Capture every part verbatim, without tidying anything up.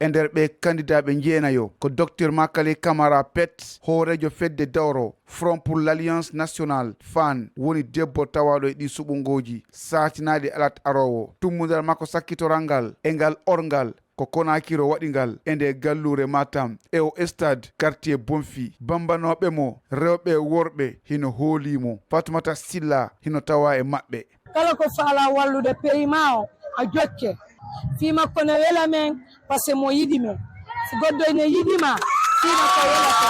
E nder ɓee kandidaaɓe njeenayo, ko Docteur Makale Camara Pet, hooreejo fedde dawro Front pour l'Alliance Nationale, faan, woni debbo tawaaɗo e ɗii suɓngooji saatinaaɗi alat aroowo. Tummudal makko sakkitoral ngal e ngal orngal ko Konaakiri o waɗi ngal e nde galluure Matam e o stade quartier Bonfi. Bambanooɓe mo, rewɓe e worɓe, hino hoolii mo. Fatumata Silla hino tawaa e maɓɓe. Kala ko faalaa wallude peyi maa o, a jokke. Fii makko ne wela men, parce que mo yiɗi men. Si goɗɗo ene yiɗi ma, fii makko welata.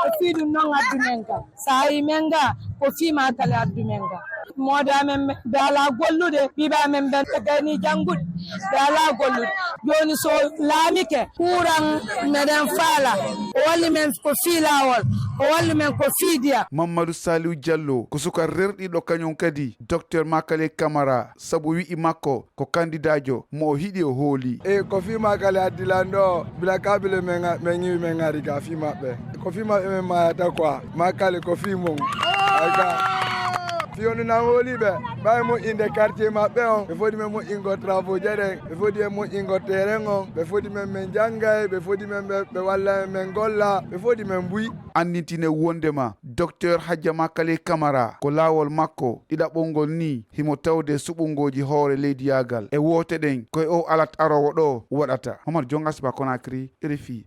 Ko fii ɗum noon addu men ka. So a yii men ga, ko fii Makale addu men ga. Moode amen, ɓe alaa gollude, ɓiɓɓe amen ɓen ɓe gayni janngude, ɓe alaa gollude. Jooni so laamike, kuuran meɗen faala, o walli men ko fii laawol, o walli men ko fii diyam. Mamadou Saliou Diallo ko suka rerɗiɗo kañum kadi Docteur Makale Camara, sabu wi'i makko ko kandidaajo mo o hiɗi o hooli. E ko fii Makale addi lan ɗo, bila kabile men ŋa-, men ŋiwi men ŋari ga fii maɓɓe. Ko fii maɓɓe men mayata quoi. Makale ko fii mon. Ay ga. Fii on nan hooli ɓe. Ɓay mo inde quartier maɓɓe on. Ɓe fodi men mo ingo travaux je ɗen. Ɓe fodi men mo ingo terrain on. Ɓe fodi men men janngay. Ɓe fodi men ɓe, ɓe walla men golla. Ɓe fodi men buy. Anndintine wonndema Docteur Hadja Makale Camara ko laawol makko ɗiɗaɓol ngol nii himo tawde suɓngooji hoore leydiyaagal. E woote ɗen, ko e o alat aroowo ɗo waɗata. Momar Jonga, Siba Conakry, R F I.